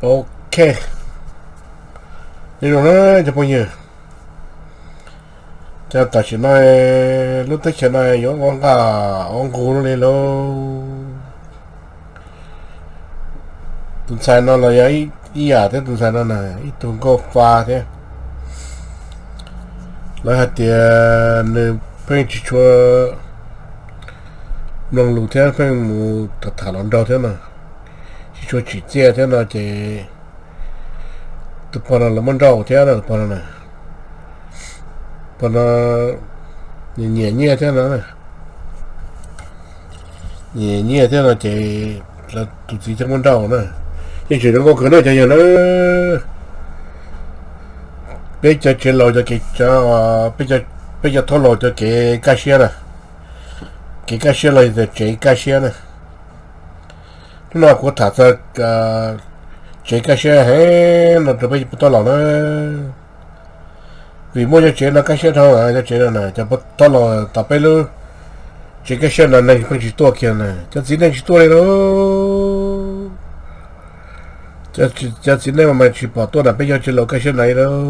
Ok, nyob zoo na cov phooj ywg, ces tam sim no lub teb chaws no yuav ua nqaj ua nqug li lauj. Tus ntxhais no los yog ib yam thiab, tus ntxhais no na ib tug nkauj fa thiab. Lawv hais tias nws pheej tsis tshua mloog lus thiab pheej mus tham tham los nraug thiab no, tsis tshua tsim txiaj thiab no ces tus pog no lawv muab nrauj thiab no, tus pog no, pog no nyiam nyiaj thiab no, nyiam nyiaj thiab no ces lawv tus txiv thiaj muab nrauj na. Yeej tseem zoo nkauj kawg na cov yawg na. Peb cov tsev laus cov kev, peb cov thaub laus cov kev kaj siab na, kev kaj siab los yog tias tsev kaj siab na. Hnub no kuv tham txog tsev kaj siab heev no rau peb cov thaub laus na. Vim muaj cov tsev no kaj siab dhau, cov tsev no na, cov thaub laus tom peb lub tsev kaj siab no neeg pheej tsis tuaj kiag na, cov txiv neej tsis tuaj li lauj. Cov txiv neej mas tsis pom tuaj nram peb cov tsev laus kaj siab no li lauj.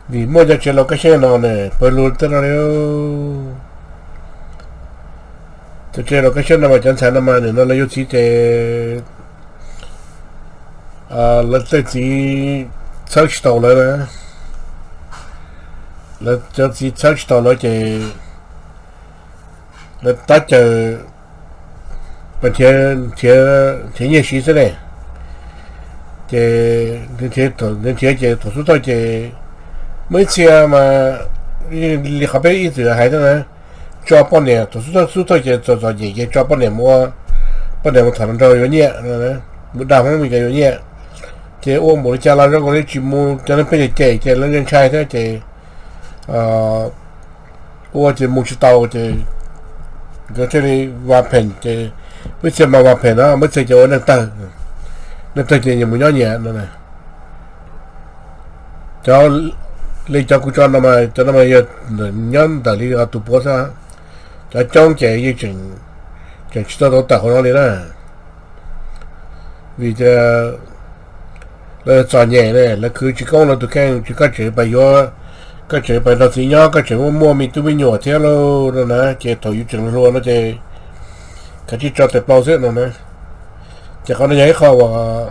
Vim muaj cov tsev laus kaj siab no na, pawg lug tej no li. Cov tsev laus kaj siab no mas cov ntxhais no mas nim no lawv yuav txiv ces lawv tej txiv txhawb tsis tau lawv na. Lawv cov txiv txhawb tsis tau lawv ces lawv tab cawg nrhiav nyiaj siv xwb ne. Ces nrhiav ces thaum xub thawj ces muaj ib txhia mas li qhov peb ib txwm hais thiab na, tso poj niam, thaum xub thawj ces txom txom nyem ces tso poj niam mus, poj niam mus tham nraug yuav nyiaj, mus dag Hmoob Mes Kas yuav nyiaj. Ces ua npaum li cas los zoo nkaus li tsis mus, cov neeg pheej cem cem ces lawv ntshai thiab ces ua ces mus tsis tau ces nkawd thiaj li vam phem ces muaj ib txhia mas vam phem no, muaj ib txhia ces ua neej tawg, neej tawg ces nyias mus nyob nyias no. Cov li cov kuv tso no mas cov no mas yog nyob ntawm li tus puav xwb, cov coob ces yeej tseem tsis tau tawm hauv no li na. Vim tias lawv txom nyem ne, lawv khwv tsis koob lawv tus kheej, tsis, koj tseem pais yuav, koj tseem pais nrog txiv nyob, koj tseem muaj muaj me tub me nyuam thiab lauj no na, ces thaum yus tseem hluas no ces kav tsij tso tes plaub xwb no na. Ces qhov no yog ib qho uas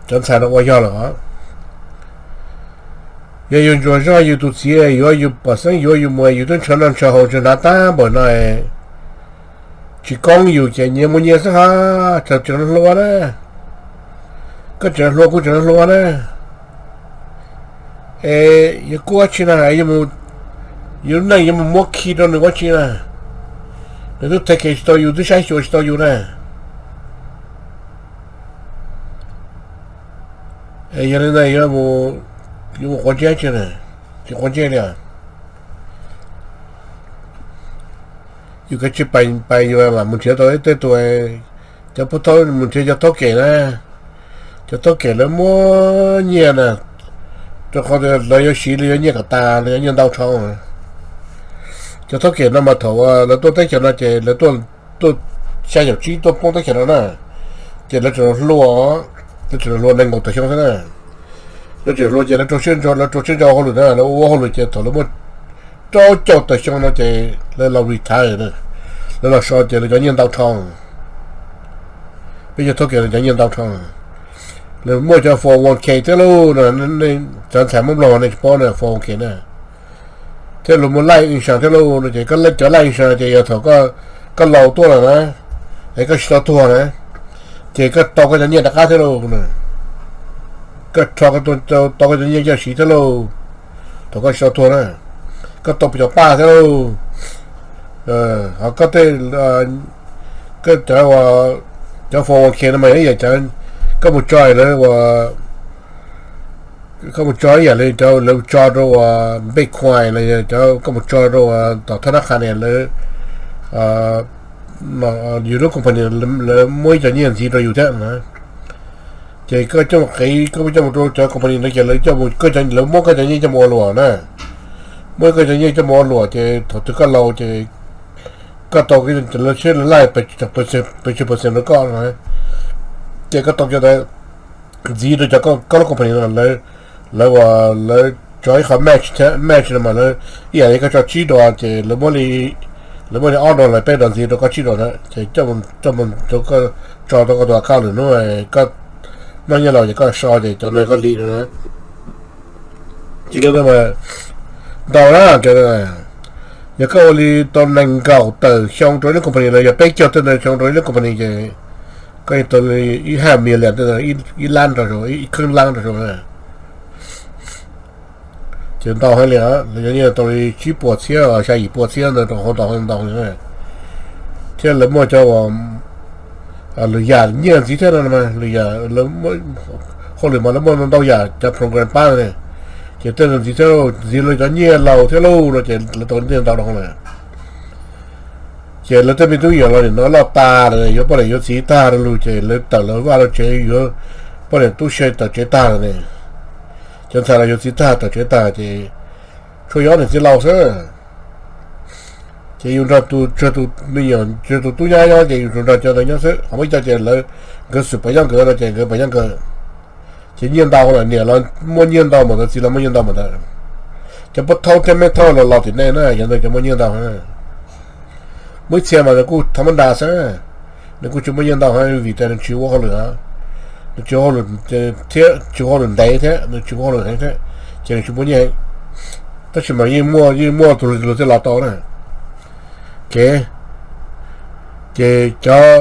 cov ntxhais no ua yog lawm os. Yog yus ntsuas zog yus tus txiv yuav yus pom xeeb yuav yus mus yus twb ntshaw noj ntshaw haus ntshaw hnav tag npaum no, tsis koob yus ces nyias mus nyias xwb ha, tseem tseem hluas na, koj tseem hluas kuv tseem hluas na. Es yog kuv ua tsi na, yus neej yuav mus muab khi rau nws ua tsi na, nws twb tag kev tsis tau yus, twb saib xyuas tsis tau yus na. Yog li ntawd yuav mus quav ntsej tsi, tsis quav ntsej li. Yus kav tsij pais yus mam mus nrhiav tau ib tej tus, cov pub thaub mus nrhiav cov thaub kem na, cov thaub kem lawv muab nyiaj na, rau qhov tias lawv yuav siv lawv yuav nyiaj kom tas, lawv yuav nyiaj ntau dhau. Cov thaub kem no mas thaum lawv tuaj teb chaws no ces lawv tuaj xya caum tsib tuaj poob teb chaws no na, ces lawv tseem hluas, lawv tseem hluas nees nkaum tawm xyoo xwb na. Lawv tseem hluas ces lawv rau siab ntso, lawv rau siab ntso hauj lwm na, lawv ua hauj lwm ces thaum lawv muaj rau caum tawm xyoo no ces lawv los retire, lawv los so ces lawv cov nyiaj ntau dhau. Peb cov thaub kem lawv cov nyiaj ntau dhau. Lawv muaj cov four one k thiab lauj, cov ntxhais Hmoob Nplog nej tsis paub na, four one k na, thiab luag muaj life insurance thiab lauj no ces cov life insurance ces yog thaum koj laus tuaj lawm na, es koj tsis tau tuag na, ces koj tau koj cov nyiaj rov qab thiab lauj. Koj rho tau koj cov nyiaj coj siv thiab lauj, thaum koj tsis tau tuag na, koj tau pes cov paj thiab lauj. Ho koj tej, koj cov, cov four one k no mas yog ib yam cov koj mus tso lawv ua, koj mus tso ib yam li cov lawv tso rau ua Bitcoin los yog cov koj mus tso rau ua tom thab nab qha ne, lawv, yus lub company lawv muab ib co nyiaj ntxiv rau yus thiab na. Ces koj coj mus qiv, koj coj mus rau cov company no ces lawv coj mus, lawv muab koj cov nyiaj coj mus ua luam na, muab koj cov nyiaj coj mus ua luam ces thaum twg koj laus ces koj tau, lawv sib lawv laij pes tsawg percent rau koj no, Ces koj tau cov ntawd ntxiv rau cov koj lub company no, lawv, lawv ua, lawv tso ib qho match thiab, match no mas lawv ib yam li koj tso tsib dollar ces lawv muab li, lawv muab li ob dollar peb dollar ntxiv rau koj tsib dollar na, ces coj mus rau koj, tso rau koj tus account lwm hnub koj muaj nyiaj los ces koj so ces cov no koj li no na. Ces cov ntawd mas ntau na, cov, yog koj ua li tau nees nkaum tawm xyoo rau ib lub company los yog peb caug tawm xyoo rau ib lub company ces koj tau li ib haj million, ib lab rau saud, ib kheeb lab rau saud na. Ces ntau heev li, lawv cov nyiaj tau li tsib puas txhiab, xya yim puas txhiab ntawd rau hauv ntau ntau li. Thiab lawv muaj cov lwm yam nyiaj ntxiv thiab no, lwm yam, hauj lwm mas lawv muaj ntau yam cov program pab ne. Ces tej ntxiv thiab, ntxiv lawv cov nyiaj laus thiab lauj no ces lawv tau nyiaj ntau dhau lawm. Ces lawv tej me tub yawm los nim no loj tas lawm, yuav poj niam yuav txiv tag rau lug ces lawv tawm lawv vaj lawv tsev, yuav poj niam tub se tawm tsev tag lawm ne. Cov ntxhais los yuav txiv tag tawm tsev tag ces tshuav yus ob niam txiv laus xwb. Ces yus nrog tus, tshuav tus me nyuam, tshuav tus tub nyab nyob ces yus tsuas nrog cov ntawd nyob xwb, ho muaj ib co ces lawv, nkawd xum pam yaj nkawd no ces nkawd pam yaj nkawd. Ces nyiaj ntau lawm, niam los muaj nyiaj ntau npaum ntawd, txiv los muaj nyiaj ntau npaum ntawd. Cov pub thaub thiab me thaub los los tim nej na, cov ntawd cov muaj nyiaj ntau. Muaj ib txhia mas nws kuj tha mab nra xwb, nws kuj tsis muaj nyiaj ntau vim tias nws tsis ua hauj lwm, nws tsis ua hauj lwm thiab, tsis ua hauj lwm ntev thiab, nws tsis ua hauj lwm heev thiab, ces nws tsis muaj nyiaj heev. Tab sis mas yeej muaj, yeej muaj tus luag thiaj los tau na. Ces, ces cov,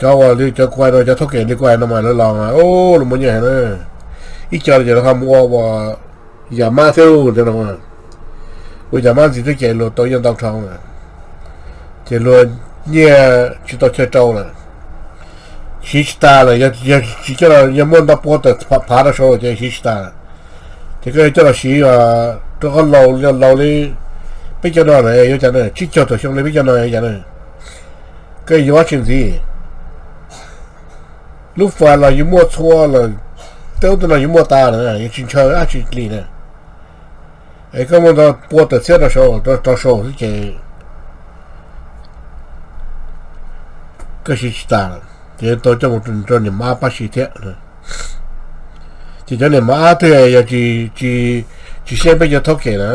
cov uas li cov kuv hais no, cov thaub kem li kuv hais no mas lawv los mas lawv muaj nyiaj heev na. Ib co ces lawv ho mus ua ua yam mab thiab ntawd no, ua yam mab ntxiv thiab ces luag tau nyiaj ntau dhau na. Ces luag nyiaj tsis tau chaw rau lawm, siv tsis tas lawm, yog tsis coj, yog muaj ntau pua tawm phav rau saud ces siv tsis tas. Ces koj yuav coj los siv rau qhov laus, laus li peb cov no lawm yuav cas na, tsib caug tawm xyoo li peb cov no yuav cas na. Koj yuav dab tsi ntxiv? Lub fais los yus muaj txhua lawm, tej ub tej no yus muaj tas lawm, yus tsis ntshaw dab tsi li na. Es koj muaj ntau pua tawm txhiab rau saud, rau saud xwb ces koj siv tsis tas, ces tau coj mus rau niam mos ab pab siv thiab. Ces cov niam mos ab twg yog tsis, tsis xyeej peb cov thaub kem na,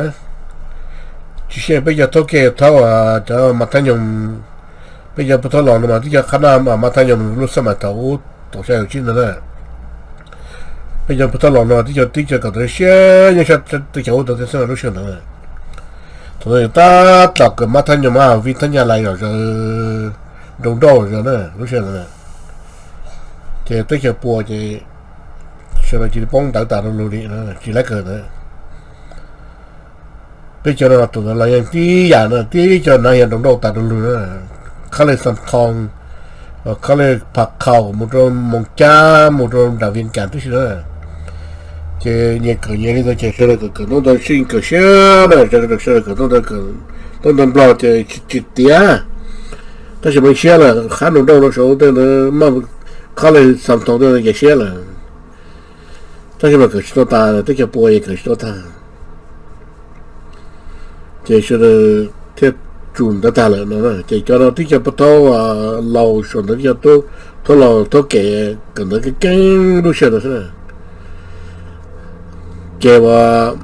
tsis xyeej peb cov thaub kem, thaub, cov mas thab nyoos, peb cov pub thaub los no mas tib co qhab naj mas thab nyoos lub xab mais thaum ub, thaum xya caum tsib ntawd na. Peb cov pub thaub los no tib co, tib co kom tau siab, yeej sab teb chaws ub tau tib xab lub sij hawm ntawd. Thaum ntawd tab tom kawm mas thab nyoos mas vij thab nyaj lais zom zaws, nroo nrauj zom zaws na lub sij hawm ntawd. Ces teb chaws puas ces sawv daws cia li poob ntawv tas rau lug li, tsis laib kawm ntawd. Peb cov no tus ntawd los yeej tib yam no, tib co hnav yog nroo nrauj tas rau lug na. Khab le Xam Thoo, khab le Pha Khau mus rau Moos Cab mus rau nram Vias Cas tib si na. Ces nyias kawm nyias li ntawd ces sawv daws kawm, kawm ntaub ntawv sib kawm siab na, sawv daws kawm ntaub ntawv, kawm ntaub ntawv Nplog ces tsis tiav, tab sis mas siab lawm, qhab nroo nrauj rau saud tej ntawd, khab le Xam Thoo tej ntawd ces siab lawm. Tab sis mas kawm tsis tau tas, teb chaws puas es kawm tsis tau tag. Ces sawv daws thiaj tsum ntawv tag lawm no. Ces cov no tib co pub thaub laus saum ntawd, tib co thaub laus thaub kem kawm ntawv keeb keeb lub sij hawm ntawd xwb na. Ces uas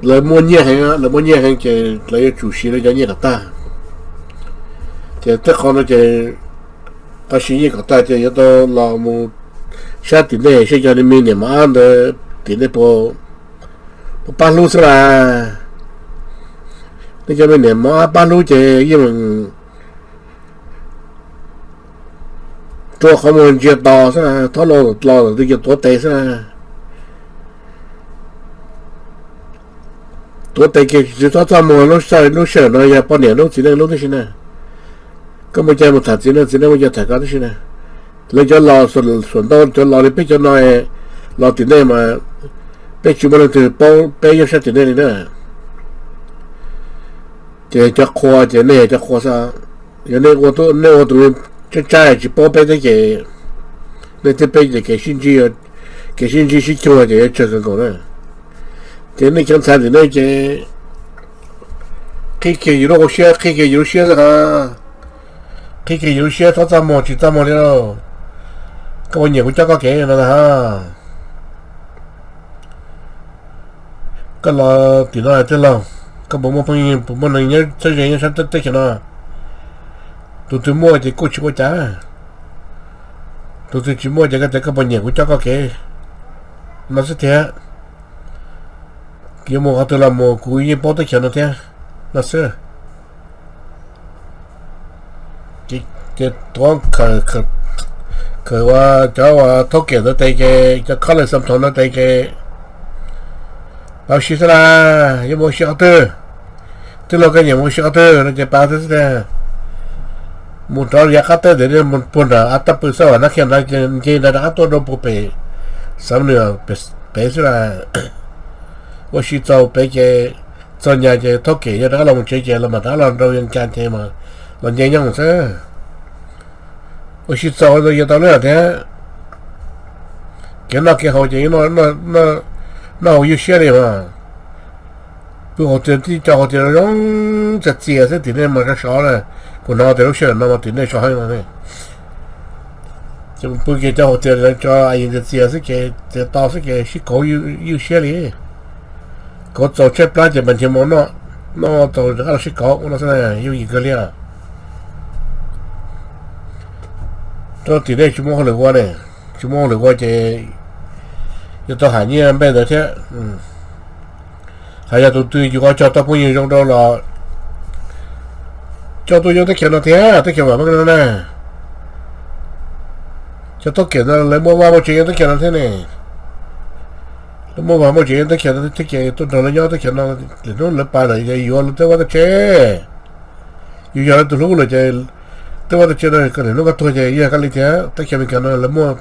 lawv muaj nyiaj heev, lawv muaj nyiaj heev ces lawv yuav tsum siv lawv cov nyiaj kom tag. Ces tej qho no ces qhov siv nyiaj kom tag ces yuav tau los mus saib tim nej, saib cov me niam mos ab ntawd tim nej puas, puas pab hlub xwb las. Nej cov me niam mos ab pab hlub ces yeej rua qhov muag ntsia tos xwb, thaub laus los twb yog tuav tes xwb. Tuav tes kiag tsis txhob txaj muag, lub sij hawm no yog poj niam lub txiv neej lub tib si na. Koj muaj cai mus tham txiv neej, txiv neej muaj cai tham koj tib si na. Lawv cov laus, xuam ntau cov laus li peb cov no los tim nej mas peb tsis muaj leej twg paub peb nyob sab tim nej li na. Ces cov qhua ces nej yog cov qhua xwb. Yog nej ua tus tshaib tshaib tsis paub peb thiab ces nej thiab peb ces kev sib ntsib, kev sib ntsib sib cuag ces yuav tsawg kawg nkaus na. Ces nej cov ntxhais tim nej ces qhib kiag yus lub siab, qhib kiag yus lub siab xwb, qhib kiag yus lub siab, txhob txaj muag, tsis txaj muag li lauj. Koj puas nyiam kuv coj koj kev no na? Koj los tim no tij laug, koj puas muaj phooj ywg, puas muaj neeg nyob txheeb ze nyob sab teb chaws no? Tus twg muaj ces kuj tsis ua cas, tus twg tsis muaj ces koj tias koj puas nyiam kuv coj koj kev no xwb thiab. Yuav mus qhov twg los mus, kuv yeej paub teb chaws no thiab no xwb. Ces tuav khaws ua cov uas thaub kem ntawd tes ces, cov college xom thoo ntawd tes ces, pav ua si xwb las, yuav mus ua si qhov twg, tij laug koj nyiam mus ua si qhov twg no ces pav xwb tiag. Mus rov yav qab teb ntawd, puag nram av taj pw xab vam nab khiaj ntawd ces nce ntawd rov qab tuaj rau puag pem Xam Nws pem xwb las. Ua si txaus pem ces, txog nyab ces thaub kem yog rov qab los mus tsev ces los mam rov qab los nrau yas cas ces los nce nyob xwb. Ua si txaus ntawd yuav tau lawm thiab. Kev noj kev haus ces noj haus ywj siab li mas. Pw hauv tsev tib co hauv tsev zoo txias txias xwb, tim nej mas sov sov na. Kuv hnov tias lub sij hawm no mas tim nej sov heev no ne. Ces pw kiag cov hauv tsev tso a yees txias txias xwb ces txias to xwb ces sib kauv ywj siab li. Kauv txaus tshaib plab ces mas nrhiav mov noj, noj txaus rov qab los sib kauv ua no xwb, yooj yim kawg li. Rau tim nej tsis muaj hauj lwm ua ne, tsis muaj hauj lwm ua ces yuav tau hais nyiaj npe ntawd thiab. Hais yog tus twg yuav cog tau phooj ywg zoo rau los coj tuaj nyob teb chaws no thiab, teb chaws vam meej no na. Cov thaub kem no lawv muaj vaj muaj tsev nyob teb chaws no thiab ne. Lawv muaj vaj muaj tsev nyob teb chaws no thiab ces tuaj nrog lawv nyob teb chaws no, lwm hnub lawv pais lawm ces yuav lawv tej vaj tej tsev. Yus yog lawv tus hlub lawm ces tej vaj tej tsev no lwm hnub koj tuag ces yog koj li thiab. Teb chaws Amelikas no lawv muaj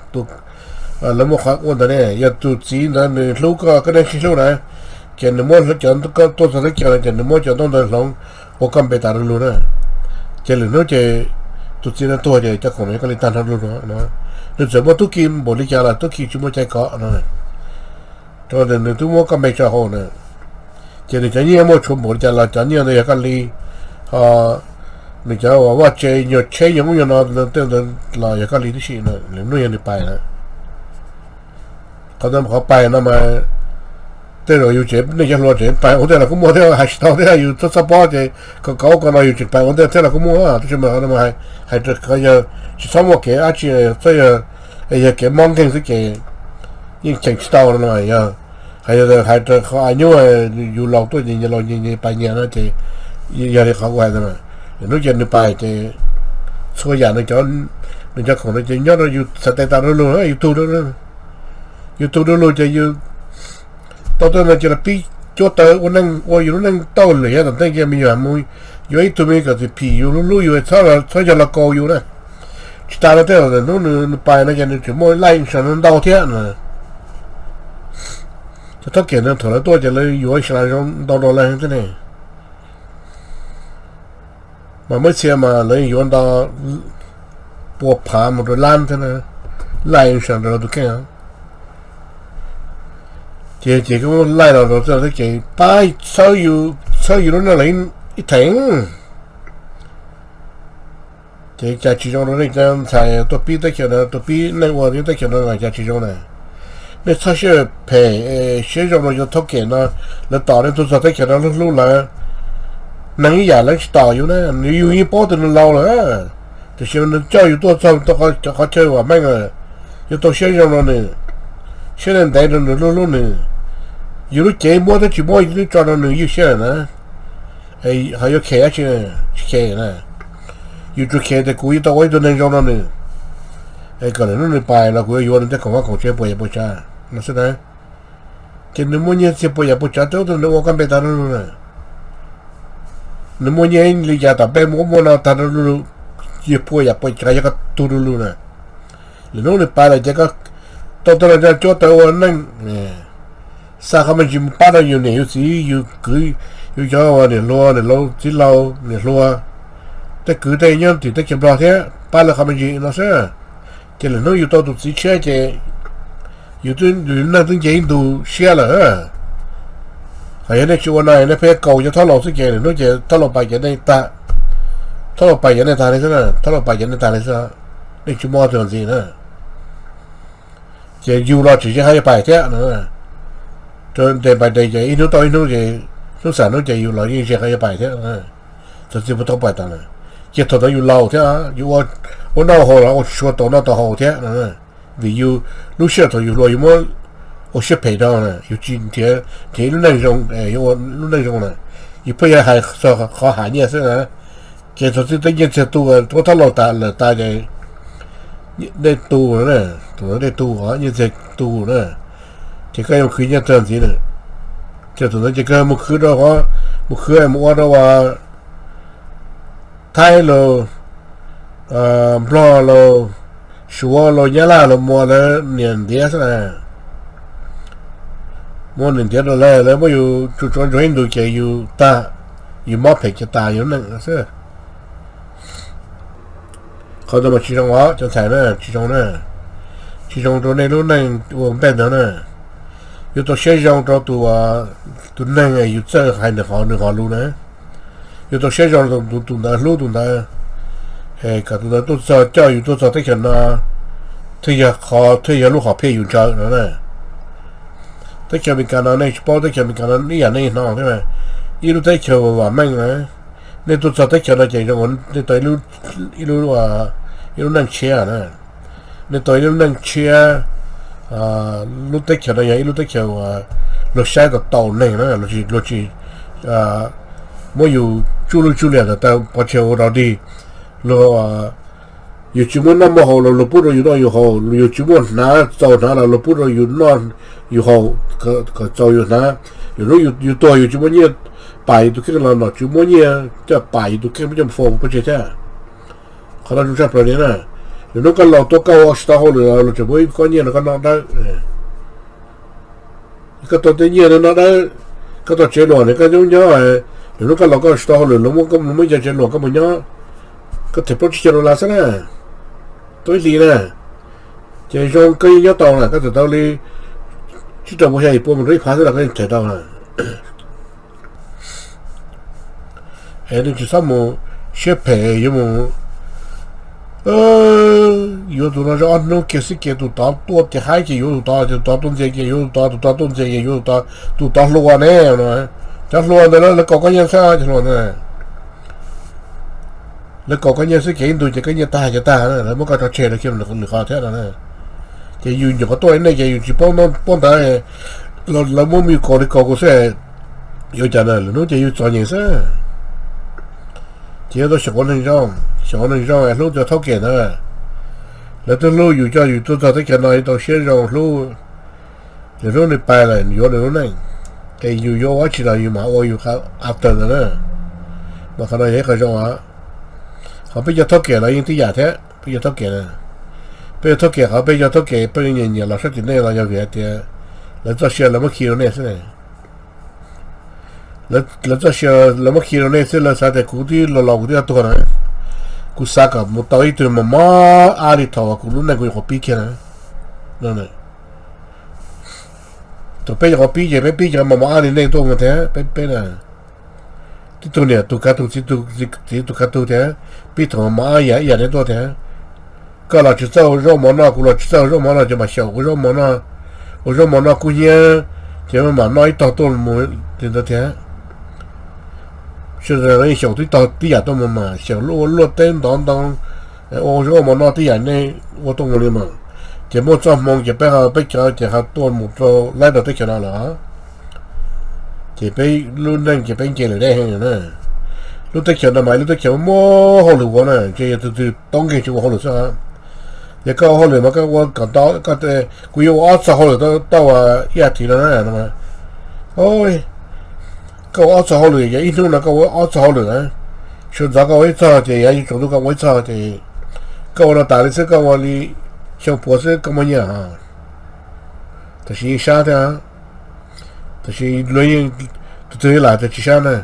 qhov ua ntawd ne, yog tus txiv ntawd nws hlub koj, koj neej tsis hlub na, ces nws muab cov, koj tuaj txog teb chaws no ces nws muab cov ntaub ntawv hloov ua koj npe tas du lug na. Ces lwm hnub ces tus txiv no tuag ces cov khoom no yog koj li tag nrho du lug no. Nws txawm muaj tub ki npaum li cas los tub ki tsis muaj cai kov no, rau nws twb muab koj npe tso hauv na. Ces nws cov nyiaj muaj tshuav npaum li cas los cov nyiaj ntawd yog koj li, ho nws cov uas vaj tse nyuag tsheb nyuag ub nyuag no tej ntawd los yog koj li tib si na, lwm hnub yog nws pais na. Qhov ntawd qhov pais no mas tej zaum yus tsev, nej cov hluas tsev pais ua ntej los kuj muaj thiab, hais tsis tau thiab, yus txhob txhob paub ces kom kauv ko no yus tseem pais ua ntej thiab los kuj muaj. Tab sis mas qhov no mas hais rau qhov yog tsis txhob muaj kev dab tsi, txhob yog, yog kev mob nkeeg xwb ces yeej cheem tsis tau no. Yog hais, yog hais rau qhov a nyuj yus laus tuaj nyias laus nyias pais nyias no ces yog li qhov kuv hais ntawd, lwm hnub ces nws pais ces txhua yam nws cov khoom no ces nyob rau yus txhais tes tas du lug, yus tug, yus tug du lug ces yus tau tej no ces los pib cuab taw ua neej, ua yus lub neej tauj lwm yav tom ntej ces me nyuam mus yuav ib tug me kom txiv phim yus, hlub hlub yus, txhob yog los kaus yus na. Tsis tas no tej zaum hnub nws pais no ces nws tseem muaj life insurance ntau thiab no. Cov thaub kem no thaum lawv tuaj ces lawv yuav insurance zoo ntau rau lawv thiab ne. Mas muaj ib txhia mas lawv yuav ntau, pua phav mus rau lab thiab na, life insurance rau lawv tus kheej. Ces ces koj muab laij los rau txoj thiab ces pab txhawb yus lub neej los ib theem. Ces cas tsis zoo rau nej cov ntxhais tuaj pib teb chaws no, tuaj pib neej ua nyob teb chaws no cas tsis zoo na. Nej txhob siab phem, siab zoo rau cov thaub kem no, lawv tos nej tuaj txog teb chaws no hlub hlub lawv. Neeg ib yam lawv tsis tos yus na, nws yus yeej paub tias nws laus lawm, tiam sis nws coj yus tuaj txog cov qhov chaw vam meej lawm, yuav tau siab zoo rau nws, siab ntev rau nws, hlub hlub nws. Yus lub cev muab thiab tsis muab yus twb tso rau nws ywj siab lawm na. Ho yuav khem dab tsi, tsis khem na. Yus tsuas khem tias kuv yuav tau ua ib tug neeg zoo rau nws, es kom lwm hnub nws pais los kuv yuav yuav nws tej khoom vaj khoom tsev puas yam puas tsav no xwb na. Ces nws muaj nyiaj txiag puas yam puas tsav rau tus nws ua koj npe tag du lug na. Nws muaj nyiaj li cas tom peb muaj ub muaj no tag du lug, yog puas yam puas tsav yog koj tug du lug na. Lwm hnub nws pais lawm ces koj tau tej no coj cuab taw ua neej, xa qhov me ntsis mus pab rau yus niam yus txiv yus kwv, yus cov niam hluas niam laus txiv laus niam hluas, tej kwv tej nyob tim teb chaws Nplog thiab pab lawv qhov me ntsis no xwb. Ces lwm hnub yus tau tus txiv tshiab ces yus, yus neej twb nce ib ntu siab lawm. Hos yog nej tsis ua no nej pheej kaus cov thaub laus xwb ces lwm hnub ces thaub laus pais ces nej tag, thaub laus pais ces nej tag li xwb, thaub laus pais ces nej tag li xwb, nej tsis muaj tus ntxiv na. Ces yus los tseem ze qhov yuav pais thiab no. Rau day by day ces ib hnub tau ib hnub ces hnub xam hnub ces yus los yeej ze qhov yuav pais thiab. Txog txiv puas tau pais tas na, ces thaum ntawd yus laus thiab, yus ua noj ua haus los ua tsis tshua tau noj tau haus thiab no. Vim yus lub sij hawm thaum yus hluas yus muab ua siab phem rau na, yus tsis nrhiav, nrhiav ib lub neej zoo, yus ua lub neej zoo na, yus pheej yuav hais txog qhov hais nyiaj xwb na. Ces thaum twg tej nyiaj txiag tu, muab thab laus tas lawm tas ces dej tu, tus dej tu, nyiaj txiag tu na, ces koj yuav khwv nyiaj txiag ntxiv na. Ces thaum ntawd ces koj mus khwv rau qhov, mus khwv mus ua rau Thaib los, Nplog los, Suav los, Nyab Laj los, muaj lawv niam ntiav xwb na. Muaj niam ntiav rau lawv, lawv muab yus tsuj tsuav ntsuag ib ntus ces yus tag, yus mob phem ces tas yus lub neej xwb. Qhov ntawd mas tsis zoo os cov ntxhais na, tsis zoo na, tsis zoo rau nej lub neej ua npej ntawd na. Yuav tau siab zoo rau tus, tus neeg yus txawj hais nws qhov, nws qhov lus na. Yuav tau siab zoo rau tus, tus ntawd hlub tus ntawd, kom tus ntawd tuaj txog, coj yus tuaj txog teb chaws no, thiaj yog qhov, thiaj yog lub hom phiaj yus ntshaw no na. Teb chaws Amelikas no nej tsis paub, teb chaws Amelikas no ib yam nej hnov thiab, ib lub teb chaws vam meej na. Nej tuaj txog teb chaws no ces zoo nej tau ib lub, ib lub neej tshiab na. Nej tau ib lub neej tshiab, lub teb chaws no yog ib lub teb chaws uas luag saib tau tau neeg na, luag tsis, luag tsis muab yus tsuj lwj tsuj liam ntawm taw pov tseg ua rau dig. Luag, yus tsis muaj noj muaj haus los luag pub rau yus noj yus haus, yus tsis muaj hnav txaus hnav los luag pub rau yus noj yus haus kom txaus yus hnav. Lwm hnub yus tuag yus tsis muaj nyiaj pam yus tus kheej los nom tswv muab nyiaj coj pam yus tus kheej, muab coj fo pov tseg thiab. Qhov no zoo tshaj plaws li na. Lwm hnub koj laus tuaj koj ua tsis tau hauj lwm los luag tseem muab ib kob nyiaj rau koj noj dawb. Koj tau tej nyiaj no noj dawb, koj tau tsev luam ne koj nyob nyob, lwm hnub koj laus koj tsis tau hauj lwm luag muab, muab cov tsev luam koj mus nyob, koj them plaub tsib caug dollar xwb na, tau ib hlis na. Ces zoo koj yeej nyob tau na, koj them tau li tsib rau pua xya yim pua mus rau ib phav xwb los koj yeej them tau na. Es nej tsis txhob mus siab phem yuav mus yuav tus no zov ob hnub kiag xwb ces tus tod tuaj ces haib ces yuav tus tod, tus tod tuaj ntxias ces yuav tus tod, tus tod tuaj ntxias ces yuav tus tod, tus tod hluas ne. Cov hluas ntawd lawv kaum koj nyiaj xwb, cov hluas ntawd lawv kaum koj nyiaj xwb ces ib ntus ces koj nyiaj tag ces tag, lawv muab koj tso tseg lawv cia lwm qhov thiab no. Ces yus nyuam qhuav tuaj nej ces yus tsis paub, paub ntawd, lawv muab yus kaus li kaus kuv xwb, yuav cas na, lwm hnub ces yus txom nyem xwb. Ces yuav tau xyaum ua neeg zoo, xyaum ua neeg zoo es hlub cov thaub kem ntawd. Lawv twb hlub yus coj yus tuaj txog teb chaws no, yuav tau siab zoo hlub. Lwm hnub nws pais lawm yuav nws lub neej, es yus yuav ua dab tsi los yus mam ua yus after ntawd na. Mas qhov no yog ib qho zoo os. Ho peb cov thaub kem los yeej tib yam thiab, peb cov thaub kem na, peb cov thaub kem, qhov peb cov thaub kem peb nyiam nyiam los sab tim nej los yog vim hais tias lawv txoj sia lawv muab khi rau nej xwb. Lawv txoj sia lawv muab khi rau nej xwb, lawv xav tias kuv twb laus laus kuv twb yuav tuag na, kuv xav kom mus tau ib tug mos mos ab li thaum uas kuv lub neej kuv nyuam qhuav pib kiag na. Thaum peb nyuam qhuav pib ces peb pib cov mos mos ab li nej tuaj mus thiab peb, peb na, tib tug niam tus kav tug, txiv tus kav tug thiab, pib thaum mos mos ab ib yam nej tuaj thiab. Koj los tsis txawj ua zaub mov noj, kuv los tsis txawj ua zaub mov noj, ces mam xyaum ua zaub mov noj, ua zaub mov noj kub hnyiab, ces mam noj ib tog tuaj mus li ntawd thiab. Sawv daws yeej xyaum tib tog tib yam tuaj mus mas, xyaum luaj ua luaj teb ntov ntoo, ua zaub ua mov noj tib yam nej ua tuaj mus li mas. Ces muaj txoj hmoo ces peb ho, peb cov ces ho tuaj mus rau laib rau teb chaws no lawm. Ces peb lub neej ces peb nce lawm deb heev na. Lub teb chaws no mas ib lub teb chaws muaj hauj lwm ua na, ntshe yog tus twg toob nkeeg tsis ua hauj lwm xwb. Yog koj ua hauj lwm mas koj ua kom ntau, koj, kuv yuav ua ob txoj hauj lwm tau ua ib as thiv no na. Koj ua ob txoj hauj lwm, yog ib hnub no koj ua ob txoj hauj lwm na, sawv ntxov koj ua ib txoj ces yav yuav tsaus ntuj koj ua ib txoj ces koj ua no tas li xwb, koj ua li xyoo puav xwb koj muaj nyiaj. Tam sim yeej sab thiab, tam sim luag yeej, tus twg lam tias tsis sab na.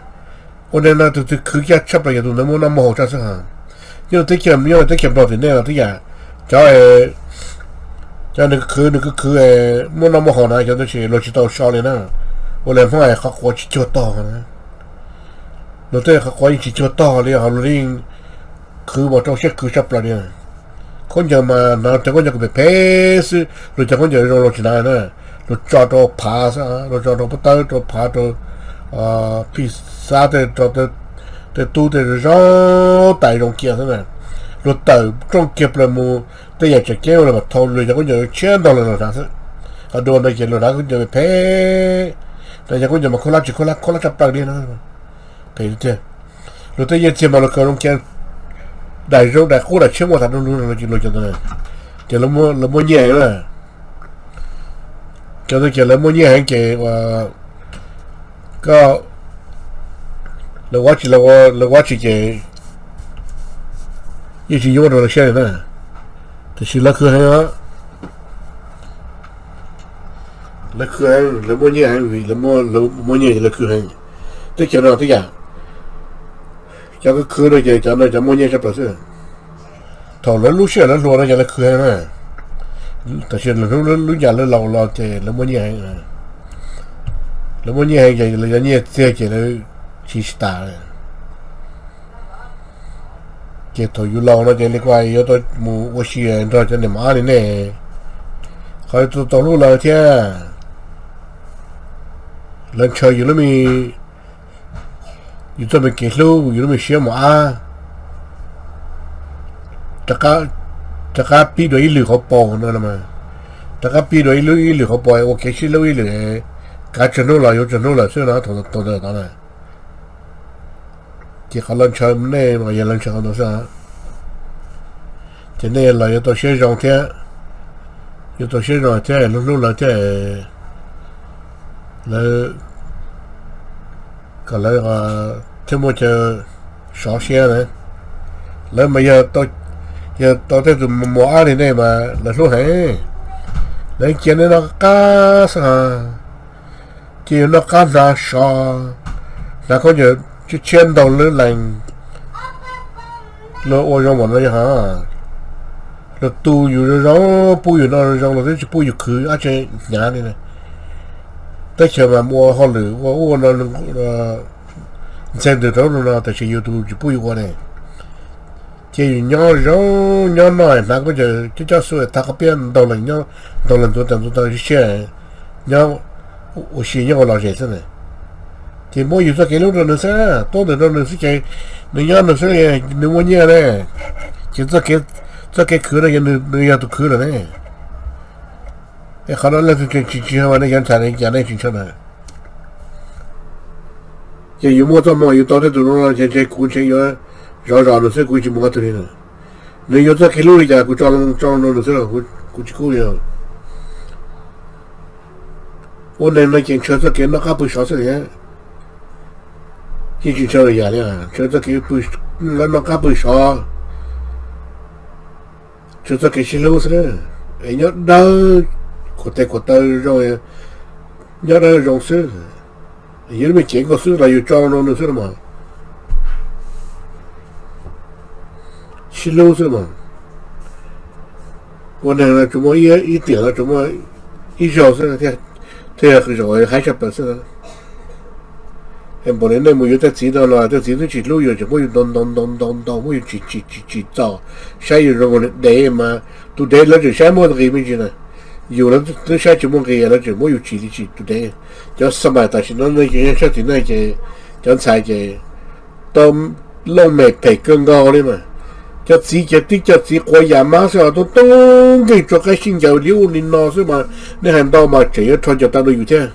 Ua ntej no tus twg khwv kiag tshaj plaws yog tus ntawd muaj noj muaj haus tshaj xwb ha. Nyob teb chaws, nyob teb chaws Nplog tim nej los twb yam, cov, cov nws khwv, nws khwv khwv muaj noj muaj haus na, cov ntawd ces luag tsis tau so li na. Ua li Hmoob hais qhov quav tsis cuag tog na. Luag tej qhov quav yeej tsis cuag tog li, ho luag yeej khwv mas rau siab khwv tshaj plaws li. Khaub ncaws mas hnav cov khaub ncaws kom phem phem xwb, luag cov khaub ncaws zoo luag tsis hnav na. Luag tso rau phav xwb, luag tso rau pob tawb, rau phav, rau phij xab, tej tub tej zoo tais zoo kiag xwb na. Luag tawm rooj kiag plaws mus tej yam tseem ceeb ua los mas thau luag cov khaub ncaws tshiab ntau los hnav xwb. Ho dua ntawd ces luag hnav khaub ncaws phem, hnav cov khaub ncaws mas khaub hlab tsis khaub hlab, khaub hlab tshaj plaws li no. Phem tiag. Luag tej nyiaj txiag mas luag khaws zoo kiag, daim zoo daim qub daim tshiab muaj tas luag, luag cov ntawd ces lawv muaj nyiaj heev na. Cov ntawd ces lawv muaj nyiaj heev ces koj, lawv ua tsis, lawv ua tsis ces yeej tsis nyuaj rau lawv siab li na. Tiam sis lawv khwv heev os. Lawv khwv heev, lawv muaj nyiaj heev vim lawv muaj nyiaj ces lawv khwv heev. Teb chaws no tib yam, cov khwv khwv no ces cov no cov muaj nyiaj tshaj plaws xwb. Thaum lawv lub sij hawm lawv hluas no ces lawv khwv heev na. Tam sis lub, lub caij lawv laus los ces lawv muaj nyiaj heev. Lawv muaj nyiaj heev ces lawv cov nyiaj txiag ces lawv siv tsis tas. Ces thaum yus laus no ces li kuj yuav tau mus ua si nrog cov niam mos ab li nej, qhov yuav tau hlub lawv thiab. Lawv ntshaw yus lub me, yus txoj me kev hlub, yus lub me siab mos ab, rov qab pib dua ib lwm qhov paus no, rov qab pib dua ib lub, ib lwm qhov paus ua kev sib hlub ib lwm, kav tsawg hnub los yuav tsawg hnub lawm xwb no. Thaum ntawd na, ces qhov lawv ntshaw nej mas yog lawv ntshaw qhov ntawd xwb. Ces nej los yuav tau siab zoo thiab, yuav tau siab zoo thiab hlub hlub lawv thiab, lawv, kom lawv thiaj muaj chaw sov siab na. Lawv mas yog tau tej tus mos ab li nej mas lawv hlub heev, lawv cia nej noj qab xwb. Ces yus noj qab hnav sov, hnav khaub ncaws tshiab tshiab ntaug lub lees, luag ua zoo npaum no yog, luag tu yus zoo zoo, pub yus noj zoo zoo, luag twb tsis pub yus khwv dab tsi hnyav li. Teb chaws mas ua hauj lwm ua ub ua no ntxhe ntws rau no, tab sis yus tus tsis pub yus ua ne. Ces yus nyob zoo, nyob noj hnav khaub ncaws coj coj xu thaj qhov piab ntaug lees, ntaug lees ntxuav tas ntxuav tas siab siab, nyob ua si nyob ua lom zem xwb na. Ces muab yus txoj kev hlub rau nws xwb, tuab ntawm rau nws xwb ces nws nyob nws xwb, nws muaj nyiaj ne. Ces txoj kev khwv no nws yog tus khwv lawm ne. Es qhov no leej twg tsis ntseeg mas nej cov ntxhais ne, cas nej tsis ntseeg na? Ces yus muaj txoj hmoo yus tau tej tus zoo no ces ntshe kuv ntshe yuav zov zos nws xwb, kuv tsis mus qhov twg li na. Nws yuav txoj kev hlub li cas kuv tso, tso rau nws xwb, kuv tsis kub li. Ua neeg no ces ntshaw txoj kev noj qab pw sov xwb. Yeej tsis ntshaw lwm yam li, ntshaw txoj kev noj qab pw sov, ntshaw txoj kev sib hlub xwb. Es nyob dawb, khuam tes khuam taw zoo, nyob dawb zoo xwb. Yus lub me cev nkauj xwb los yus tso rau nws xwb los mas sib hlub xwb mas. Ua neeg no tsuas muaj ib tiam no tsuas muaj ib zaug xwb thiaj yog qhov zoo haib tshaj plaws xwb. Es npaum li nej mus yuav tej txiv no los tej txiv twb tsis hlub yus, tseem muab yus ntaus ntaus ntaus ntaus ntaus, muab yus tsim tsim tsim txom, saib yus zoo li dev mas tus dev lawv tseem saib muaj nqis me ntsis na. Yus lawv twb saib tsis muaj nqis, lawv tseem muab yus tsim li tsim tus dev. Cov xab mais tam sim no nej ces yeej sab tim nej ces cov ntxhais ces tau looj mem phem kawg nkaus li mas. Cov txiv ces tib cov txiv quav yam mab xwb os, tub tub nkeeg tsuas qaib sib ncaws li ub li no xwb mas nej hais ntau mas tseem yuav rho ncaws tau rau yus thiab.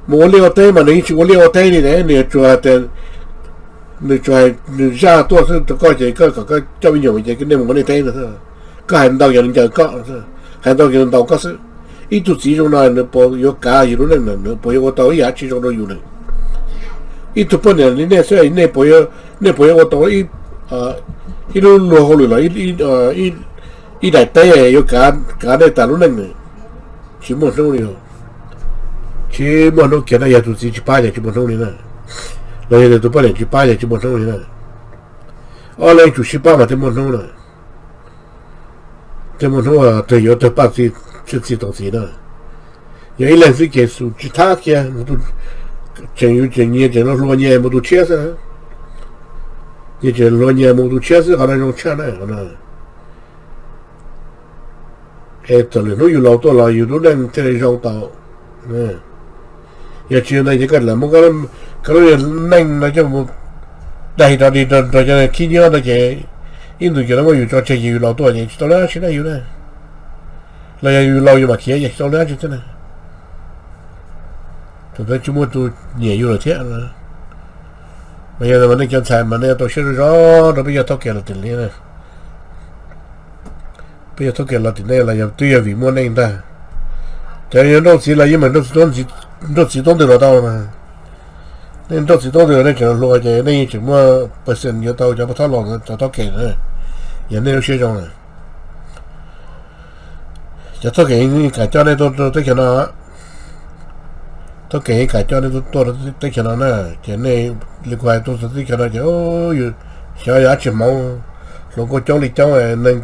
Mus ua liaj ua teb mas nws yeej tsis ua liaj ua teb li ne, nws yuav tsuas hais tias nws tsuas hais nws zaj tuaj xwb rau koj ces koj kom koj coj me nyuam ces nej mus ua liaj teb no xwb. Koj hais ntau ces nws ncaws koj, hais ntau ces nws ntaus koj xwb. Ib tug txiv zoo no nws puas yuav kav yus lub neej na, nws puas yuav ua tau ib yam dab tsi zoo rau yus na? Ib tug poj niam li nej xwb, nej puas yuav ua tau ib lub luag hauj lwm los ib daim teb yuav kav nej tas lub neej na? Tsis muaj hnub li. Tsis muaj hnub kiag na, yog tus txiv tsis pab ces tsis muaj hnub li na. Los yog tus poj niam tsis pab ces tsis muaj hnub li na. Ob leeg tsum sib pab mas thiaj muaj hnub na. Thiaj muaj hnub twg yuav tawg paj txi, txi tau txiv na. Yog ib leeg xwb ces xus tsis thab kiag, tseem yus tseem nyias tseem hluas nyias mus tus tshiab xwb. Nyias tseem hluas nyias mus tus tshiab xwb, qhov no zoo tshaj na qhov no. Es txawm lwm hnub yus laus tuaj los yus lub neej thiaj li zoo tau. Yog tsis li ntawd ces koj lam muab koj lub neej no coj mus daig rov dig nrog cov khib nyiab no ces ib ntus ces lawv muab yus tso tseg ces yus laus tuaj ces tsis tau dab tsi na yus na. Los yog yus laus yus mam khiav ces tsis tau dab tsi thiab na. Thaum ntawd tsis muaj tus nyiam yus lawm thiab. Mas yog nej cov ntxhais mas nej yuav tau siab zog zog rau peb yog thauj kev los tim li na. Peb yog thauj kev los tim nej los yog twb yog vim muaj neej ntag. Cov yog nrauj txiv los yeej meem nrauj txiv tuab ntws los tau mas. Nej nrauj txiv tuab ntws los nej tseem hluas ces nej yeej tseem muaj percent yuav tau cov pab thauj los cov thauj kev na. Yog nej lub siab zoo na. Cov thauj kev yeej kam coj nej tuaj rau teb chaws no. Thauj kev yeej kam coj nej tuaj rau teb chaws no na. Ces nej li kuv hais tuaj txog teb chaws no ces xyov yog dab tsi hmoov, hluas nkauj coob li coob, neeg,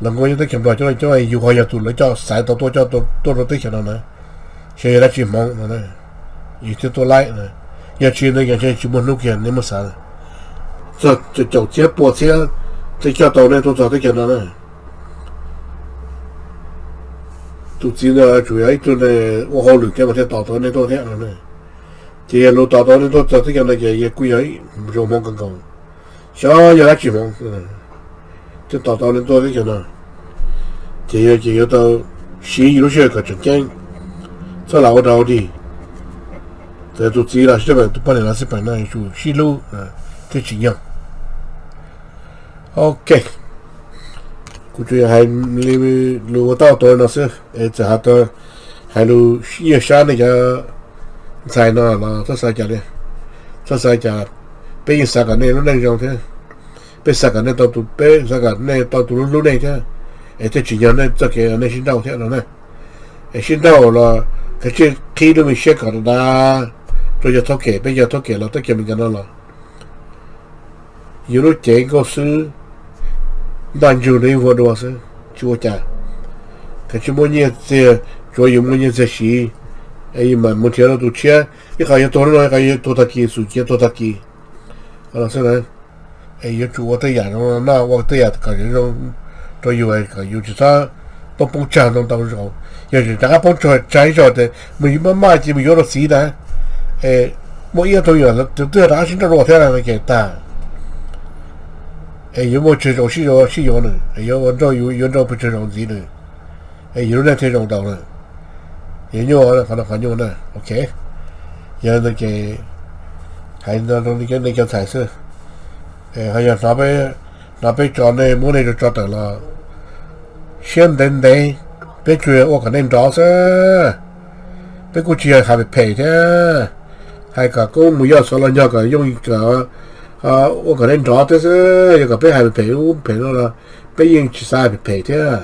hluas nkauj nyob teb chaws Nplog coob li coob, yus ho yog tus lawv coj xaiv tau tuaj coj tuaj rau teb chaws no na. Xyov yog dab tsi hmoov no, yus thiaj tuaj laib. Yog tsis ntawd ces ntshe tsis muaj hnub kiag nej muab xav. Txog caum txhiab pua txhiab thiaj coj tau nej tuaj txog teb chaws no na. Tus txiv ntawd tsuas yog ib tug ua hauj lwm thiab mas thiaj tos tau nej tuaj thiab no. Ces yog luag tos tau nej tuaj txog teb chaws no ces yog kuj yog zoo hmoov kawg nkaus. Xyov yog dab tsi hmoov thiaj tos tau nej tuaj teb chaws no. Ces yog ces yuav tau siv yus lub sij hawm kom tseem ceeb, txhob lam ua rau dig. Txawm tus txiv los sib pem, tus poj niam los sib pem no yuav tsum sib hlub thiaj tsim nyog. Ok, kuv tsuas yog hais li lus ua tau tau no xwb es txawm hais tau, hais lus nyiaj sab nej cov ntxhais no los txhob xav cas li, txhob xav cas. Peb yeej xav kom nej lub neej zoo thiab, peb xav kom nej tau tus, peb xav kom nej tau tus hlub nej thiab, es thiaj tsim nyog nej txoj kev nej sib nrauj thiab no na. Es sib nrauj los kav tsij qhib lub me siab kom dav dav rau yog thauj kev, peb yog thauj kev los teb chaws Amelikas no los yus lub cev nkauj xwb, ntaj ntsug rau ib vuag dua xwb tsis ua cas. Kav tsij muaj nyiaj txiag, tsuav yus muaj nyiaj txiag siv, es yus mam mus nrhiav rau tus tshiab. Ib qho yuav tuag hnub no, ib qho yuav tuag tag kis, xum cia tuag tag kis. Qhov no xwb na, es yuav tsum ua tej yam zoo no, ua tej yam kom zoo rau yus, kom yus tsis txhob poob poob tsag ntau ntau zaus. Yog tseem rov qab poob tsag ib zaug tias mus maj maj ces mus yuav rau txiv ntag, es muaj ib ob tug yam twb rov qab sib nrauj dua thiab no ces tag. Es yuav muaj tsawg zaus sib yuav, sib yuav nws, es yuav ua nrauj, yuav nrauj pes tsawg zaus ntxiv nws, es yus lub neej thiaj zoo tau na. Yog nyuaj, qhov no qhov nyuaj na. Ok, yog li ntawd ces hais rau nej cov ntxhais xwb. Ho yog hnov peb tso, nej muab nej tso tawm los siab ntev ntev, peb tsuas ua kom nej nrov xwb. Peb kuj tsis yog hais phem phem thiab, hais kom koob mus yoj xov los nyog kom yooj, ua kom nej nrov thiab xwb. Yog kom peb hais phem phem ub phem no los peb yeej tsis xav hais phem phem thiab.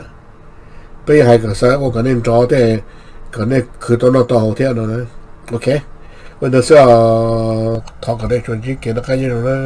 Peb yeej hais kom xav ua kom nej nrov thiab, kom nej khwv tau noj tau haus thiab no. Ok, ua li ntawd xwb os. Thov kom nej tsuas ntsib kev noj qab nyob zoo na.